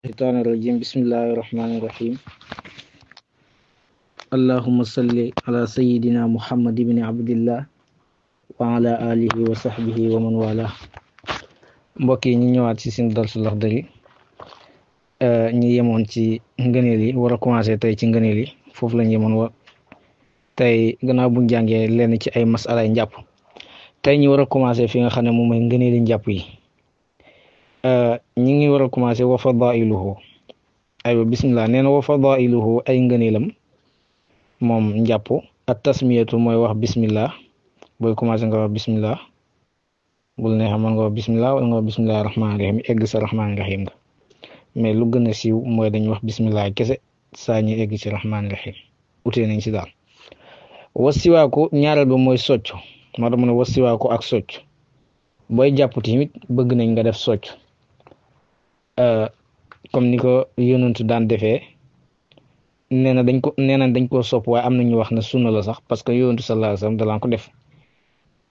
الشيطان الرجيم بسم الله الرحمن الرحيم اللهم صل على سيدنا محمد بن عبد الله وعلى آله وصحبه ومن والاه mbokk yi ñu ñëwaat ci seen darsu Laxdari ñu yemoon ci ngëneel yi war a commencé tey ci ngëneel yi foofu lañ yemoon wa tey gannaaw buñ jàngee lenn ci ay masalay njàpp tey ñu war a commencé fi nga xam ne moom mooy ngëneeli njàpp yi ñi ngi war a commencé wa fadailuhu aywa bismillah nee na wa fadailuhu ay ngëneelam moom njàpp at tasmiyatu mooy wax bismillah booy commencé nga wax bismillah bul neexam man nga wax bismillah wala nga wax bismillah rahmaani rahim egg sa rahmaani rahim nga mais lu gën a siiw mooy dañuy wax bismillah kese saa ñu egg ci rahmaani rahim utee nañ ci daal wasiwaaku ñaareel ba mooy socc moo tax mu ne wasiwaaku ak socc booy jàpp tamit bëgg nañ nga def socc comme ni ko yonentu daan defee nee na dañ koo sopp waaye am na ñu wax ne sunna la sax parce que yonentu sallallahu alayhi wasallam dalaan ko def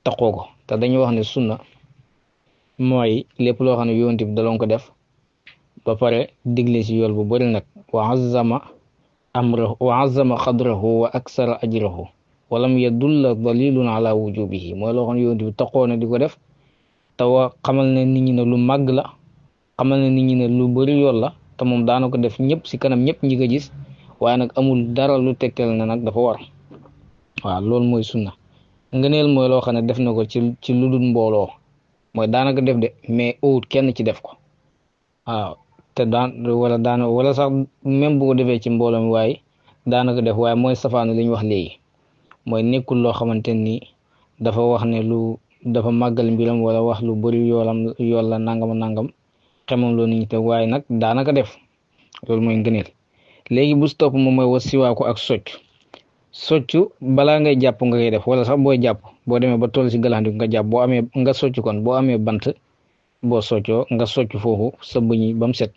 taxoo ko te dañuy wax ne sunna mooy lépp loo xam ne yonent bi daloon ko def ba pare digle ci yool bu bari nag wa azzama amrahu wa azzama qadrahu wa aksara ajrahu walam yadulla dalilun ala wujubihi mooy loo xam ne yonent bi taxoo na di ko def te wa xamal ne nit ñi ne lu màgg la xamal ne nit ñi ne lu bari yool la te moom daana ko def ñëpp ci kanam ñëpp ñi ko gis waaye nag amul dara lu tegtal ne nag dafa war waaw loolu mooy sunna ngëneel mooy loo xam ne def na ko ci lu dul mbooloo mooy daanaka def de mais owut kenn ci def ko waaw te wala sax même bu ko defee ci mbooloo mi waaye daanaka def waaye mooy safaanu li ñu wax léegi mooy nekkul loo xamante ni dafa wax ne dafa màggal mbiram wala wax lu bari yool la nangam xemam loo nit ñi te waaye nag daanaka def loolu mooy ngëneel léegi bu topp moom mooy wasiwaaku ak soccu balaa ngay jàpp nga koy def wala sax booy jàpp boo demee ba toll ci galandiku nga jàpp boo amee nga socc kon boo amee bant boo soccoo nga socc foofu sa bëñ ba mu set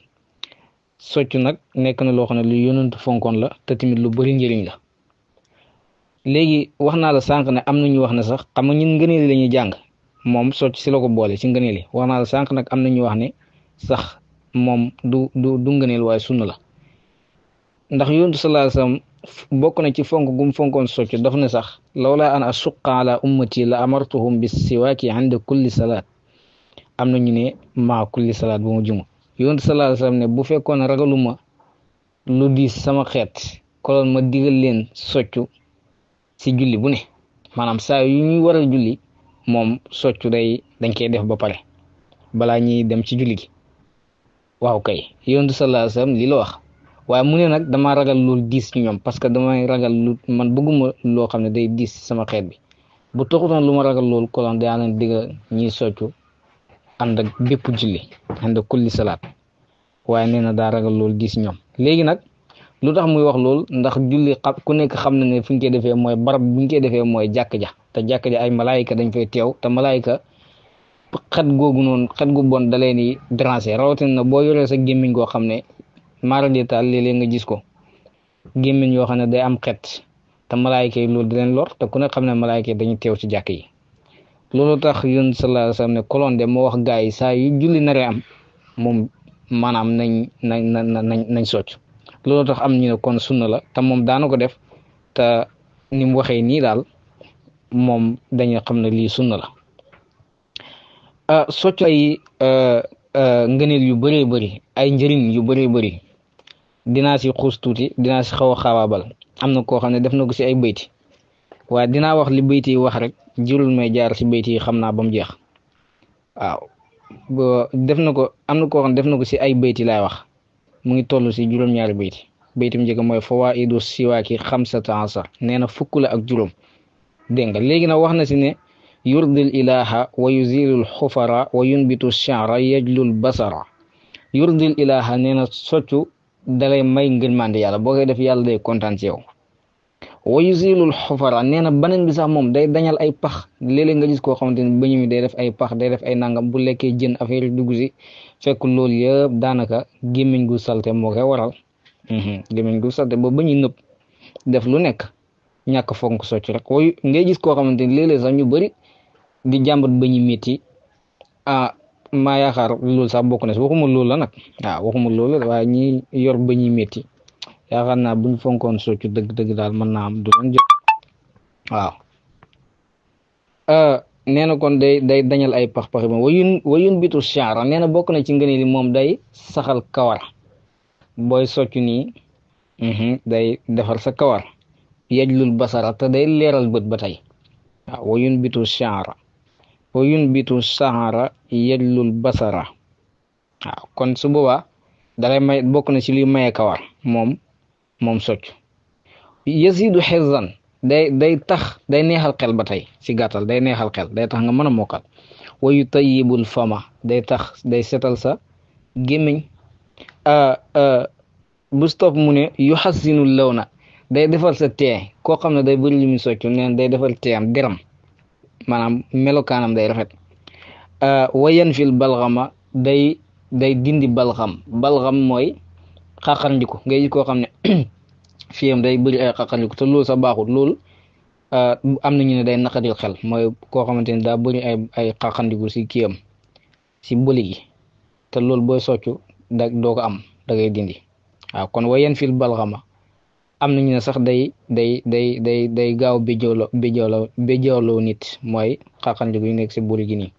socc nag nekk na loo xam ne lu yonent fonkoon la te tamit lu bari njëriñ la léegi wax naa la sànq ne am na ñu wax ne sax xam nga ñun ngëneel la ñuy jàng moom socc ci la ko boole ci ngëneel yi wax naa la sànq nag am na ñu wax ne sax moom du ngëneel waaye sunna la ndax yonent sallallahu alayhi wasallam bokk na ci fonk gum fonkoon socc daf ne sax lawla an asuqa ala ummati la amartuhum bis siwaaki inda kulli salaat am na ñu ne maa kulli salaat bu mu jumu yonent sallallahu alayhi wasallam ne bu fekkoon ragaluma lu diis sama xeet koloon ma digal leen soccu ci julli bu ne maanaam saa yu ñuy war a julli moom soccu dañ koy def ba pare balaa ñuy dem ci julli gi waaw kay yonent sallallahu alayhi wasallam li la wax waaye mu ne nag dama ragal loolu diis ci ñoom parce que damay ragal man bëgguma loo xam ne day diis sama xeet bi bu taxutoon lu ma ragal loolu koloon daa leen digga ñiy soccu ànd ak bépp julli ànd ak kulli salaat waaye nee na daa ragal loolu diis ñoom léegi nag lu tax muy wax loolu ndax julli ku nekk xam na ne fi ñu koy defee mooy barab bi ñu koy defee mooy jàkk ja te jàkk ja ay malaayika dañ fay teew te malaayika xet googu noonu xet gu bon da leen di déranger rawatina na boo yoree sa gémmiñ goo xam ne maaraditaal léeg-léeg nga gis ko gémmiñ yoo xam ne day am xet te malaayika yi loolu di leen lor te ku ne xam ne malaayika yi dañuy teew ci jàkk yi loolu tax yonent sallallahu alayhi wasallam ne kolonde moo wax gaa yi saa yu julli naree am moom maanaam nañ socc loolu tax am ñu ne kon sunna la te moom daana ko def te ni mu waxee nii daal moom dañu xam ne lii sunna la socc ay ngëneel yu bëree bëri ay njëriñ yu bëree bëri dinaa si xuus tuuti dinaa si xaw a xaawaabal am na koo xam ne def na ko si ay bayti waaye dinaa wax li bayti yi wax rek jurul may jaar si bayti yi xam naa ba mu jeex waaw def na ko am na koo xam ne def na ko si ay bayti laay wax mu ngi toll si juróom-ñaari bayti mu njëkk mooy fawaidu siwaaki xamsata asar nee na fukk la ak juróom dégg nga léegi nag wax na si ne yurdil ilaha wa yuzilul xufara wa yunbitu sha'ra yajlul basara yurdil ilaha nee na soccu dalay may ngërmande yàlla boo koy def yàlla day kontaan ci yow wa yuzilul xufara nee na beneen bi sax moom day dañal ay pax léeg-léeg nga gis koo xamante ne bëñ mi day def ay pax day def ay nangam bu lekkee jën affaire yi dugg si fekk loolu yëpp daanaka gémmiñ gu salte moo koy waral gémmiñ gu salte ba bëñu nëpp def lu nekk ñàkk fonk socc rek ngay gis koo xamante ne léeg-léeg sax ñu bëri di jàmbat bëñu métti maa yaakaar loolu sax bokk na si waxuma loolu la nag waaw waxuma loolu la waaye ñi yor ba ñuy métti yaakaar naa buñ fonkoon soccu dëgg-dëgg daal mën naa am du leen jot waaw nee na kon day dañal ay pax-paxi ma wayun bitu shaara nee na bokk na ci ngëneel li moom day saxal kawar booy soccu nii day defar sa kawar yajlul basara te day leeral bët ba tey waaw wayun bitu shaara yajlul basara waaw kon su boobaa dalay may bokk na ci li maye kawar moom soccu yasidu xizan day tax day neexal xel ba tey ci gàttal day neexal xel day tax nga mën a mokkal wayu tayyibul fama day tax day setal sa gémmiñ bu stop mu ne yu xassinul law na day defal sa tee koo xam ne day bëri li muy soccu neen day defal teeyam deram maanaam melokaanam day rafet wayan fil balxama day dindi balxam mooy xaqarndiku ngay gis koo xam ne fiyam day bëri ay xaqarndiku te loolu sa baaxul loolu am nañu ne day naqadil xel mooy koo xamante ne daa bëri ay xaqarndiku si kiyam si bëli gi te loolu booy soccu doo ko am da ngay dindi waaw kon wayen fil balxama am nañu ne sax day gaaw béjjooloo nit mooy xaqarndiku yu nekk si bëri gi nii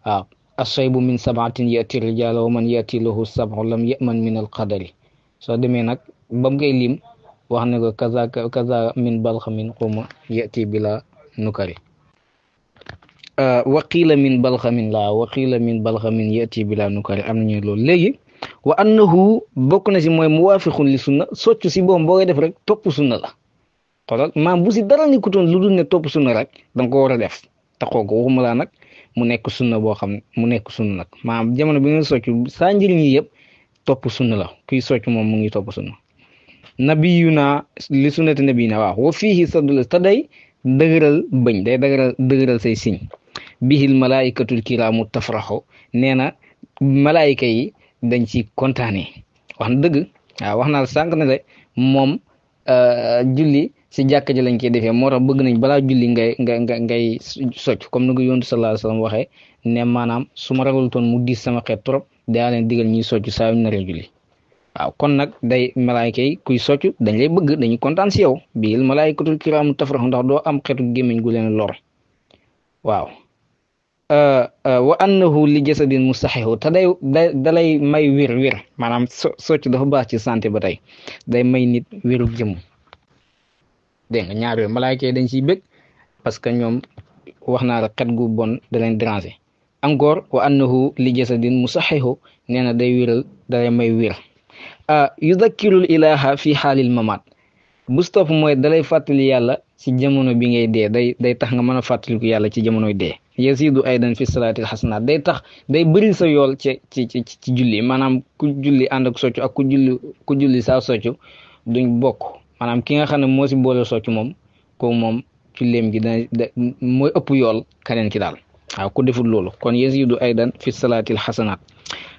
waaw asaybu min sabaatin yati rijaala wa man yati lahu sabu lam yaman min al qadari soo demee nag bam ngay lim wax ne ko kaza min balxamin xuma yati bila nukari waqiila min balxamin yati bila nukari am nañu loolu léegi wa annahu bokk na si mooy muwaafiqun li sunna soccu si boom boo koy def rek topp sunna la xoolal maam bu si dara ni kutoon lu dul ne topp sunna rek danga ko war a def taxoo ko waxuma laa nag mu nekk sunna boo xam ne mu nekk sunna nag maam jamono bi nga soccu saa njëriñ yi yëpp topp sunna la kuy soccu moom mu ngi topp sunna nabiyuna li sunnati nabiyina waaw wa fiihi sadul te day dëgëral bëñ day dëgëral say siñ bihil malaikatul kiraamu tafraxu nee na malaayika yi dañ ci kontaane wax na dëgg waaw wax naa sànq ne de moom julli si jàkka ji lañ koy defee moo tax bëgg nañ balaa julli ngay socc comme ni ko yonent sallallahu alayhi wasallam waxee ne maanaam su ma ragal toon mu diis sama xeet trop daa leen digal ñuy socc saa yu naree julli waaw kon nag day malaayka yi kuy socc dañ lay bëgg dañuy kontaan si yow bil malaaykatul kiraamu tafrax ndax doo am xeetu gémmiñ gu leen lor waaw wa annahu li jasadin mustaxihu te dalay may wér maanaam socc dafa baax ci santé ba tey day may nit wéru jëmm dégg nga ñaar yooyu malaayka yi dañ ciy bëgg parce que ñoom wax naa la xet gu bon da leen déranger encore wa annahu li jasadin musaxihu nee na day wéral dalay may wér yudakkirul ilaha fi xaalil mamaat bu stop mooy dalay fàttali yàlla ci jamono bi ngay dee day tax nga mën a fàttaliku yàlla ci jamonoy dee yasidu aydan fi salaatil xasanaat day tax day bëri sa yool ci julli maanaam ku julli ànd ak soccu ak ku julli saa soccu duñ bokk maanaam ki nga xam ne moo si boole soccu moom ko moom julleem gi mooy ëpp yool keneen ki daal waaw ku deful loolu kon yasidu aydan fi salaatil xasanaat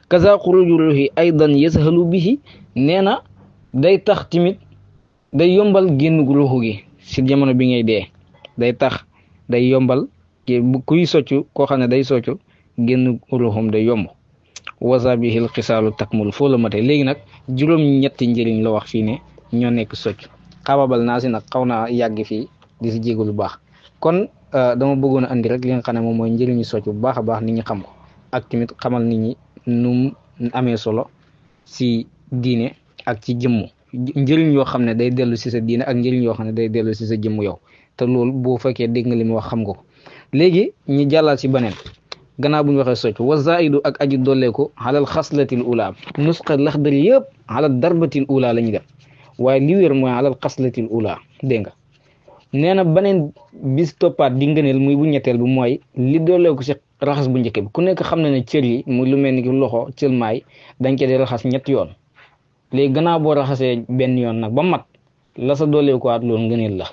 kaza xuruju ruuhi aydan yashalu bihi nee na day tax timit day yombal génn ruuxu gi si jamono bi ngay dee day tax day yombal kuy soccu koo xam ne day soccu génn ruuxum day yomb wasa bihil xisaalu takmul foo la mate léegi nag juróom-ñetti njëriñ la wax fii ne ñoo nekk soccu xababal naa si nag xaw naa yàgg fii di si jéego lu baax kon dama bëggoon a andi rek li nga xam ne moom mooy njëriñu soccu bu baax a baax nit ñi xam ko ak tamit xamal nit ñi nu amee solo si diine ak ci jëmmu njëriñ yoo xam ne day dellu si sa diine ak njëriñ yoo xam ne day dellu si sa jëmmu yow te loolu boo fekkee dégg nga li ma wax xam nga ko léegi ñu jàllal si beneen gannaaw bu ñu waxee soccu wa zaidu ak aji dolleeku xalal xaslatil ula nusqa laxdar yëpp xalal darbatil ula la ñuy def waaye li wér mooy xalal xaslatil ula dégg nga nee na beneen bis toppaat di ngëneel muy bu ñetteel bi mooy li dolleeku si raxas bu njëkk bi ku nekk xam na ne cër yi mu lu mel ni ki loxo cëlmaay dañ ko di raxas ñetti yoon léegi gannaaw boo raxasee benn yoon nag ba mat la sa dolleekuwaat loolu ngëneel la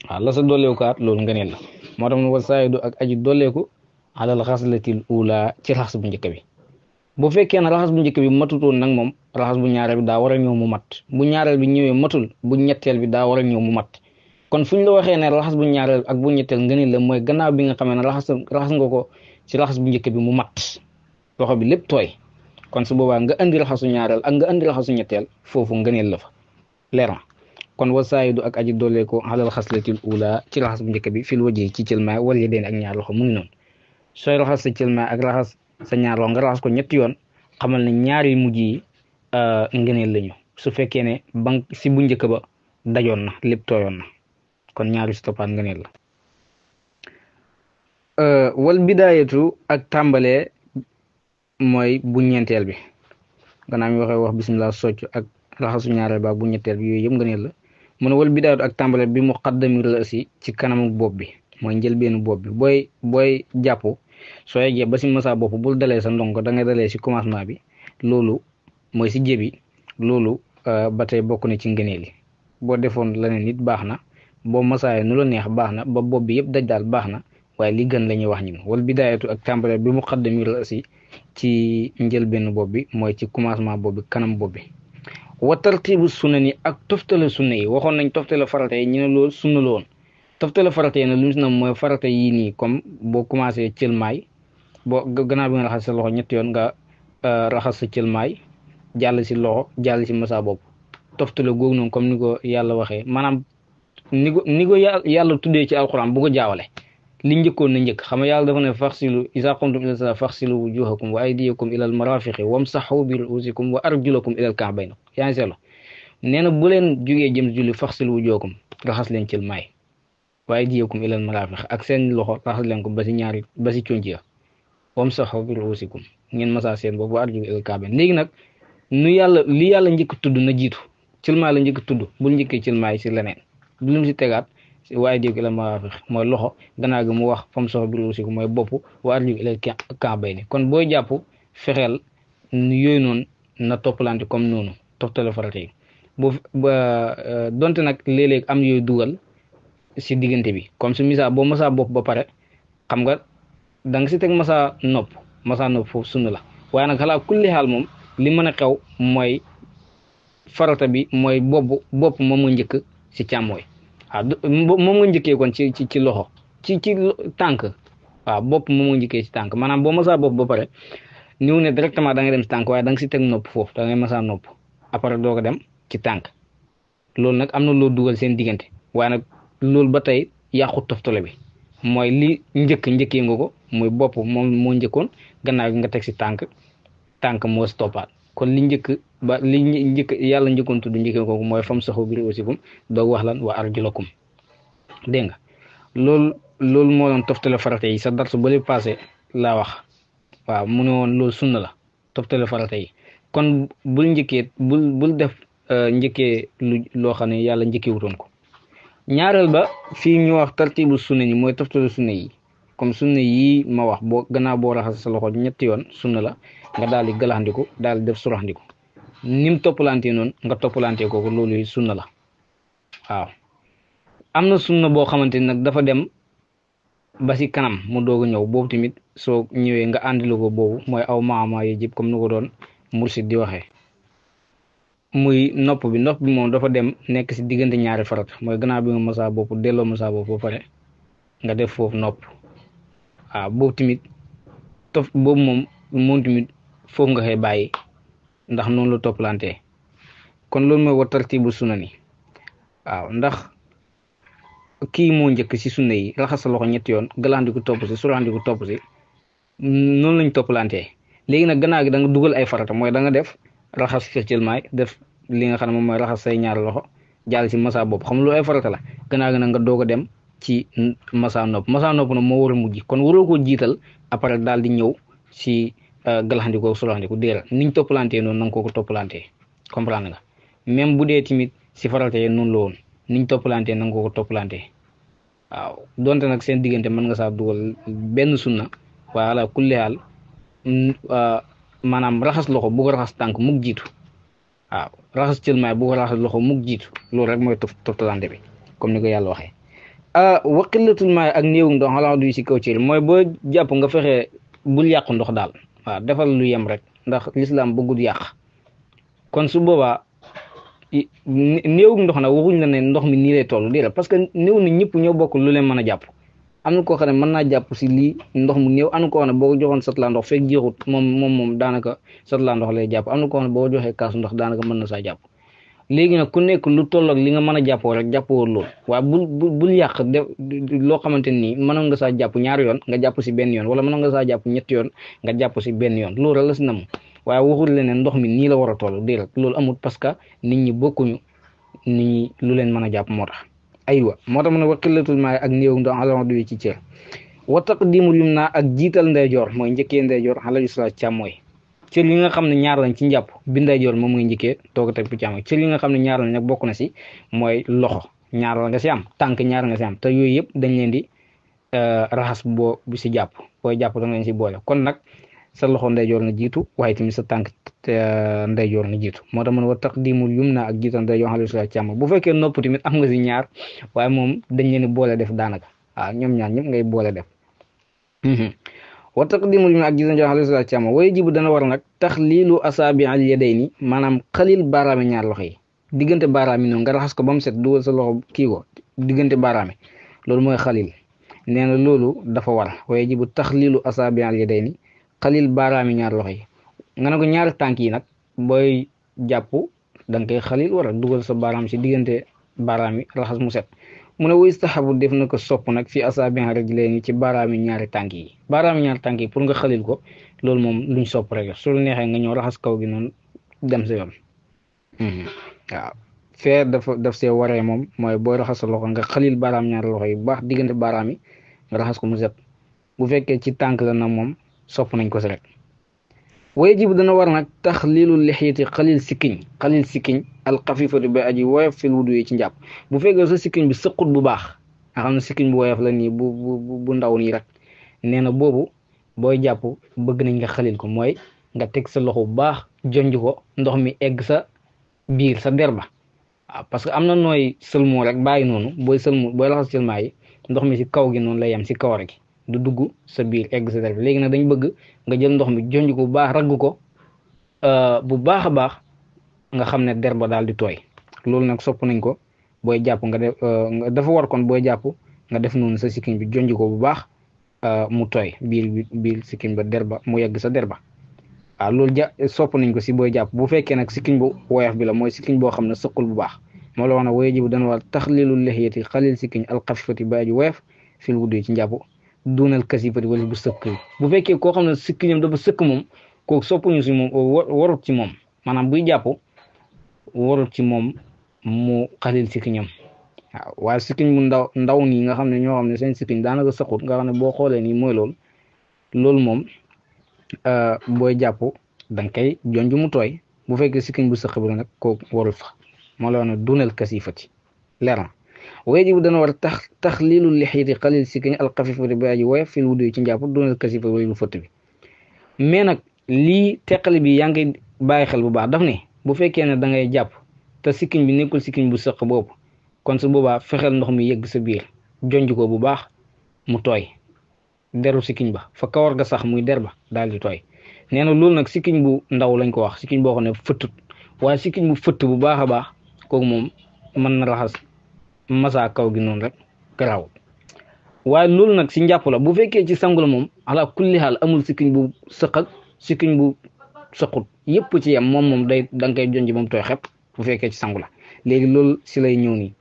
waaw la sa dolleekuwaat loolu ngëneel la moo tax wa saayidu ak aji dolleeku alal xaslatil ula ci raxas bu njëkk bi bu fekkee ne raxas bu njëkk bi matutoon nag moom raxas bu ñaareel bi daa war a ñëw mu mat bu ñaareel bi ñëwee matul bu ñetteel bi daa war a ñëw mu mat kon fu ñu la waxee ne raxas bu ñaareel ak bu ñetteel ngëneel la mooy gannaaw bi nga xamee ne raxas nga ko si raxas bu njëkk bi mu mat loxo bi lépp tooy kon su boobaa nga andi raxasu ñaareel ak nga andi raxasu ñetteel foofu ngëneel la fa leer na kon wa saayidu ak aji doole ko xalal xaslatil ula ci raxas bu njëkk bi fil waji ci cëlmaay wala yedeen ak ñaar loxo mu ngi noonu sooy raxas sa cëlmaay ak raxas sa ñaar loxo nga raxas ko ñetti yoon xamal ne ñaari mujj yi ngëneel lañu su fekkee ne ban si bu njëkk ba dajoon na lépp tooyoon na kon ñaari si toppaat ngëneel la wal bidaayatu ak tàmbalee mooy bu ñeenteel bi gannaaw mi waxee wax bismillah socc ak raxasu ñaareel ba bu ñetteel bi yooyu yëpp ngëneel la mu ne wal bidaayatu ak tàmbalee bi mu xaddami rasi ci kanamu bopp bi mooy njëlbeenu bopp bi booy jàpp soo yeggee ba si masa bopp bul dalee sa ndongo da ngay dalee si commencement bi loolu mooy si jëbi loolu ba tey bokk na ci ngëneel yi boo defoon leneen nit baax na boo masaayee nu la neex baax na ba bopp bi yëpp daj daal baax na waaye li gën la ñuy wax ñun wal bidaayatu ak tàmbale bi mu xaddami rasi ci njëlbenn bopp bi mooy ci commencement bopp bi kanam bopp bi wa tartibu sunna ni ak toftale sunna yi waxoon nañ toftale farata yi ñu ne loolu sunna la woon toftale farata yi nag lu mu si na mooy farata yii nii comme boo commencé cëlmaay boo gannaaw bi nga raxas sa loxo ñetti yoon nga raxas sa cëlmaay jàll si loxo jàll si masa bopp toftale googu noonu comme ni ko yàlla waxee maanaam ni ko yàlla tuddee ci alquran bu ko jaawale li njëkkoon na njëkk xam nga yàlla dafa ne faxsilu isa qumtum ila salaa faxsilu wujuhakum wa aydiyakum ila al marafiqi wamsaxu bi ruusikum wa arjulakum ila al ka'bayn yaa ngi seetlu nee na bu leen jugee jëm julli faxsilu wujuhakum raxas leen cëlmaay wa aydiyakum ila al marafiqi ak seen loxo raxas leen ko ba si ñaari ba si conc ya wamsaxu bi ruusikum ngeen masaa seen bopp wa arjulakum ila al ka'bayn léegi nag li yàlla njëkk tudd na jiitu cëlmaay la njëkk tudd bul njëkkee cëlmaay si leneen du lu si tegaat waaye dégg la marafiq mooy loxo gannaaw gi mu wax fam soxo bi ruusiku mooy bopp wa arju ila ka'bayni kon booy jàpp fexeel yooyu noonu na toppalante comme noonu toftale farata yi donte nag léeg-léeg am yooyu dugal si diggante bi comme su misa boo masaa bopp ba pare xam nga da nga si teg masaa nopp foofu sunna la waaye nag xalaa kulli xaal moom li mën a xew mooy farata bi mooy bopp moom nga njëkk si càmmooy waaw moom nga njëkkee kon ci loxo ci tànk waaw bopp moom nga njëkkee ci tànk maanaam boo masaa bopp ba pare ñëw ne directement da ngay dem ci tànk waaye da nga si teg nopp foofu da ngay masaa nopp après doo ko dem ci tànk loolu nag am na loo dugal seen diggante waaye nag loolu ba tey yàqut toftale bi mooy li njëkkee nga ko muy bopp moom moo njëkkoon gannaaw gi nga teg si tànk moo si toppaat kon li njëkk yàlla njëkkoon tudd njëkkee kooku mooy fam saxu bi ruusikum doog wax lan wa arjulakum dégg nga loolu moo doon toftale farata yi sa darsu ba li passé laa wax waaw mu ne woon loolu sunna la toftale farata yi kon bul def njëkkee loo xam ne yàlla njëkkee wutoon ko ñaareel ba fii ñu wax tartibu sunna yi mooy toftale sunna yi comme sunna yi ma wax gannaaw boo raxas sa loxo ñetti yoon sunna la nga daal di galaxndiku daal di def suraxndiku nim toppalantee noonu nga toppalantee kooku loolu sunna la waaw am na sunna boo xamante ni nag dafa dem ba si kanam mu doog a ñëw boobu tamit soo ñëwee nga àndila ko boobu mooy aw maama yi jëpp comme ni ko doon mursid di waxee muy nopp bi moom dafa dem nekk si diggante ñaari farat mooy gannaaw bi nga masaa bopp delloo masaa bopp ba pare nga def foofu nopp waaw boobu tamit boobu moom tamit foofu nga xëy bàyyi ndax noonu la toppalantee kon loolu mooy wa tartibu sunna ni waaw ndax kii moo njëkk si sunna yi raxas sa loxo ñetti yoon galaxndiku topp si suraxndiku topp si noonu lañ toppalantee léegi nag gannaaw gi da nga dugal ay farata mooy da nga def raxas sa cëlmaay def li nga xam ne moom mooy raxas say ñaari loxo jàll si masa bopp xam nga loolu ay farata la gannaaw gi nag nga doog a dem ci masa nopp nag moo war a mujj kon waroo koo jiital après daal di ñëw si galaxndiku suraxndiku déera niñ toppalantee noonu na nga ko toppalantee comprendre nga même bu dee tamit si farata yi noonu la woon niñ toppalantee na nga ko toppalantee waaw donte nag seen diggante mën nga saa dugal benn sunna waaye ala kulli haal maanaam raxas loxo bu ko raxas tànk mukk jiitu waaw raxas cëlmaay bu ko raxas loxo mukk jiitu loolu rek mooy toftalante bi comme ni ko yàlla waxee wa qillatul maay ak néewu ndox xalaa du si kaw cëri mooy boo jàpp nga fexe bul yàqu ndox daal waaw defal lu yem rek ndax lislaam bëggul yàq kon su boobaa néewu ndox nag waxuñ la ne ndox mi nii lay toll déedéet parce que néew na ñëpp ñoo bokk lu leen mën a jàpp am na koo xam ne mën naa jàpp si lii ndox mu néew am na koo xam ne boo ko joxoon satla ndox fekk jeexut moom daanaka satla ndox lay jàpp am na koo xam ne boo joxee kaasu ndox daanaka mën na saa jàpp léegi nag ku nekk lu tolloog li nga mën a jàppoo rek jàppoo loolu waaye bul yàq def loo xamante nii mënoon nga saa jàpp ñaari yoon nga jàpp si benn yoon wala mënoon nga saa jàpp ñetti yoon nga jàpp si benn yoon loolu rek la si nam waaye waxul leneen ndox mi nii la war a toll déedéet loolu amul parce que nit ñi bokkuñu nit ñi lu leen mën a jàpp moo tax aywa moo tax mu ne wa qillatul maa ak néew ndox alama du ci cër wa taqdimul yumna ak jiital ndeyjoor mooy njëkkee ndeyjoor ala yusra càmmooy cër yi nga xam ne ñaar lañ ci njàpp bi ndeyjoor moom mooy njëkkee toog a teg bu càmmooy cër yi nga xam ne ñaar lañ nag bokk na si mooy loxo ñaar la nga si am tànk ñaar nga si am te yooyu yëpp dañ leen di raxas bu si jàpp booy jàpp da nga leen si boole kon nag sa loxo ndeyjoor nga jiitu waaye tamit sa tànk ndeyjoor nga jiitu moo tax man wa taqdimul yumna ak jiital ndeyjoor ala yusra càmmooy bu fekkee nopp tamit am nga si ñaar waaye moom dañ leen di boole def daanaka waaw ñoom ñaar ñëpp ngay boole def wa taqdimul yumna ak jiital ndeyjoor ala yusra càmmooy way jibu dana war nag taxliilu asaabi al yadayni maanaam xalil baaraami ñaar loxo yi diggante baaraami noonu nga raxas ko ba mu set dugal sa loxo kii ko diggante baaraami loolu mooy xalil nee na loolu dafa war way jibu taxliilu asaabi al yadayni xalil baaraami ñaar loxo yi nga ne ko ñaari tànk yi nag booy jàpp da nga koy xalil war a dugal sa baaraam si diggante baaraam yi raxas mu set mu ne wistahabu def na ko sopp nag fi asaabi rijlayni ci baaraami ñaari tànk yi baaraami ñaari tànk yi pour nga xalil ko loolu moom luñ sopp rek su la neexee nga ñëw raxas kaw gi noonu dem sa yoon waaw fee daf see waree moom mooy booy raxas sa loxo nga xalil baaraam ñaari loxo yi bu baax diggante baaraam yi nga raxas ko mu set bu fekkee ci tànk la nag moom sopp nañ ko si rek way jibu dana war nag taxlilu lixiyati xalil sikkiñ alxafifatu ba aji woyof fil wudu yi ci njàpp bu fekkee sa sikkiñ bi sëqut bu baax nga xam ne sikkiñ bu woyof la nii bu ndaw nii rek nee na boobu booy jàpp bëgg nañ nga xalil ko mooy nga teg sa loxo bu baax jonj ko ndox mi egg sa biir sa der ba waaw parce que am na nooy sëlmoo rek bàyyi noonu booy laxas sëlmaa yi ndox mi si kaw gi noonu lay yem si kawar gi du dugg sa biir egg sa der bi léegi nag dañ bëgg nga jël ndox mi jonj ko bu baax ragg ko bu baax a baax nga xam ne der ba daal di tooy loolu nag sopp nañ ko booy jàpp nga def dafa war kon booy jàpp nga def noonu sa sikkiñ bi jonj ko bu baax mu tooy biir sikkiñ ba der ba mu yegg sa der ba waaw loolu sopp nañ ko si booy jàpp bu fekkee nag sikkiñ bu woyof bi la mooy sikkiñ boo xam ne sëqul bu baax moo la wax ne woye ji bu dana war taxlilu lixiyati xalil sikkiñ alxafifati ba aji woyof fil wudu yi ci njàpp duunal kasifati wala bu sëkk bu fekkee koo xam ne sikkiñam dafa sëkk moom kooku soppuñu si moom warut ci moom maanaam buy jàpp warut ci moom mu xalil sikkiñam waaw waaye sikkiñ mu ndaw nii nga xam ne ñoo xam ne seen sikkiñ daanaka sëqut nga xam ne boo xoolee nii mooy loolu moom booy jàpp da nga koy jonj mu tooy bu fekkee sikkiñ bu sëq bi la nag kooku warul fa moo la wax ne duunal kasifati leer na wajibu dana war taxlilu lixiyati xalil sikkiñ alxafifati ba aji woyof fil wudu yi ci njàpp duunal kasifati way bu fëtt bi mais nag lii teqali bi yaa ngi bàyyi xel bu baax daf ne bu fekkee ne da ngay jàpp te sikkiñ bi nekkul sikkiñ bu sëq boobu kon su boobaa fexeel ndox mi yegg sa biir jonj ko bu baax mu tooy deru sikkiñ ba fa kawar ga sax muy der ba daal di tooy nee na loolu nag sikkiñ bu ndaw lañ ko wax sikkiñ boo xam ne fëttut waaye sikkiñ bu fëtt bu baax a baax kooku moom mën na raxas masa kaw gi noonu rek garaawul waaye loolu nag si njàpp la bu fekkee ci sangu la moom ala kulli xaal amul sikkiñ bu sëq ak sikkiñ bu sëqut yëpp ci yem moom da nga koy jonj moom tooy xepp bu fekkee ci sangu la léegi loolu si lay ñëw nii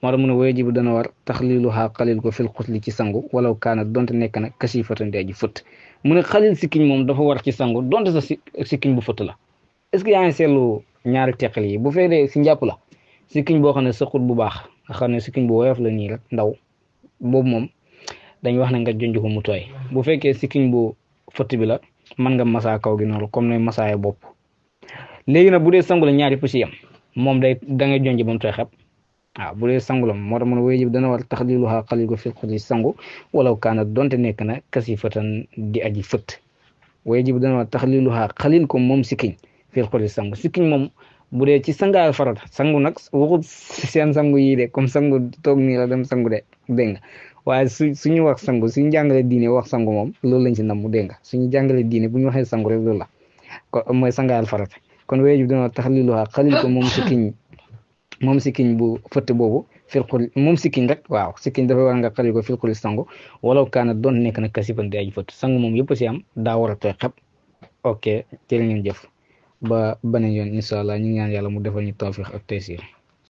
moo tax mu ne wajibu dana war taxliluha xalil ko fil xusli ci sangu walaw kaana donte nekk na kasifatan dee ji fëtt mu ne xalil sikkiñ moom dafa war ci sangu donte sa sikkiñ bu fëtt la est-ce que yaa ngi seetlu ñaari teqal yi bu fekkee si njàpp la sikkiñ boo xam ne sëqut bu baax nga xam ne sikkiñ bu woyof la nii rek ndaw boobu moom dañ wax ne nga jonj ko mu tooy bu fekkee sikkiñ bu fëtt bi la mën nga masaa kaw gi noonu comme ne masaaye bopp léegi nag bu dee sangu la ñaari pësi yam moom da ngay jonj ba mu tooy xepp waaw bu dee sangu la moo tax mu ne wajib dana war taxliluha xalil ko fil xusli sangu walaw kaana donte nekk na kasifatan di aji fëtt wajib dana war taxliluha xalil ko moom sikkiñ fil xusli sangu sikkiñ moom bu dee ci sangaal farata sangu nag waxut seen sangu yii de comme sangu toog nii la dem sangu de dégg nga waaye suñu wax sangu suñu jàngale diine wax sangu moom loolu lañ ci namm dégg nga suñu jàngale diine bu ñu waxee sangu rek loolu la ko mooy sangaal farata kon wajib dana war taxliluha xalil ko moom sikkiñ moom sikkiñ bu fëtt boobu filxul moom sikkiñ rek waaw sikkiñ dafa war nga xali ko filxuli sangu walaw kaana doon nekk na kasifan di aji fëtt sangu moom yëpp si am daa war a tooy xep ok jërë ngeen jëf ba beneen yoon incha allah ñu ngi ñaan yàlla mu defal ñu tawfiq ak taysir